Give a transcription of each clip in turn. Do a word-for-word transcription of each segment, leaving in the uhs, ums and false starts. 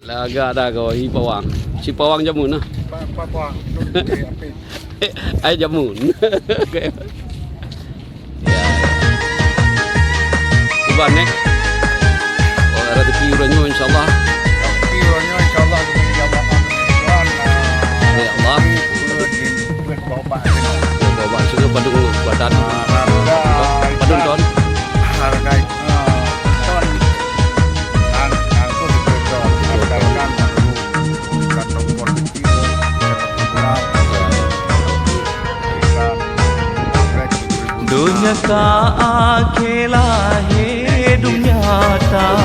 Lagak dah kau, hi pawang. Si pawang jamun nah. Pa-, pa-, pawang. Ai jamun. Ya. Iban, eh. Oh, rezeki uroe nyoe, insyaallah. Rezeki uroe nyoe, insyaallah, kita jamaah Tuhan, ah, ya Allah. Di puluh, di puluh bawah bak sini. Bawah bak sini, padum badan. Ah, harga padum ton. Harga, ah, ton. Nang, nang tu di ton. Harga kan. Donya ka akhé lahé donya ta,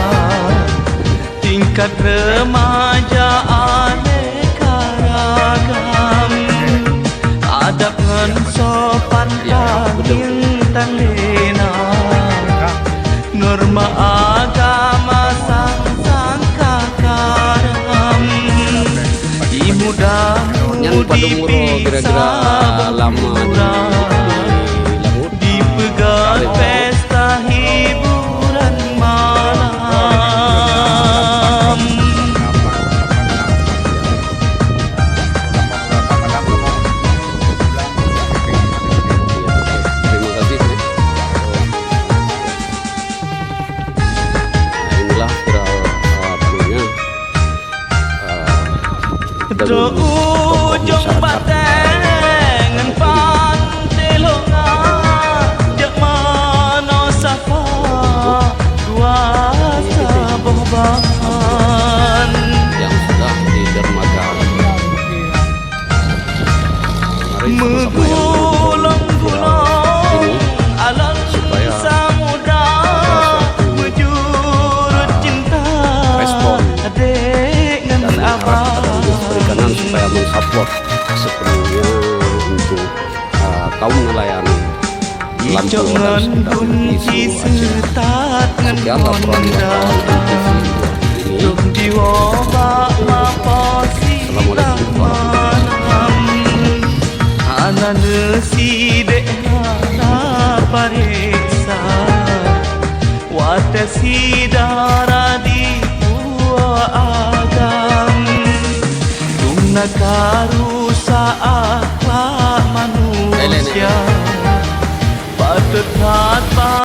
tingkat remaja aneka ragam, adab ngon sopan tangieng tan lé na. Norma agama sang-sang ka karam. Di muda-mudi bisa bergurau, dipeugah pesta hiburan malam. Terima kasih. Inilah viral, eh, apa namanya, eh, dari tokoh masyarakat, eh, yang sudah di dermaga. Mari sama-sama yang viral ini supaya ada suatu, eh, respon dari Dinas Perikanan supaya mensupport sepenuhnya untuk, eh, kaum nelayan Lampung dan sekitarnya. Isu Aceh. Sekian laporan wartawan N T V hari ini. Assalamualaikum warahmatullahi wabarakatuh. Hana neusidék hana pareksa, watée syedara dipuwoe agam. Dum na ka rusak akhlak manusia.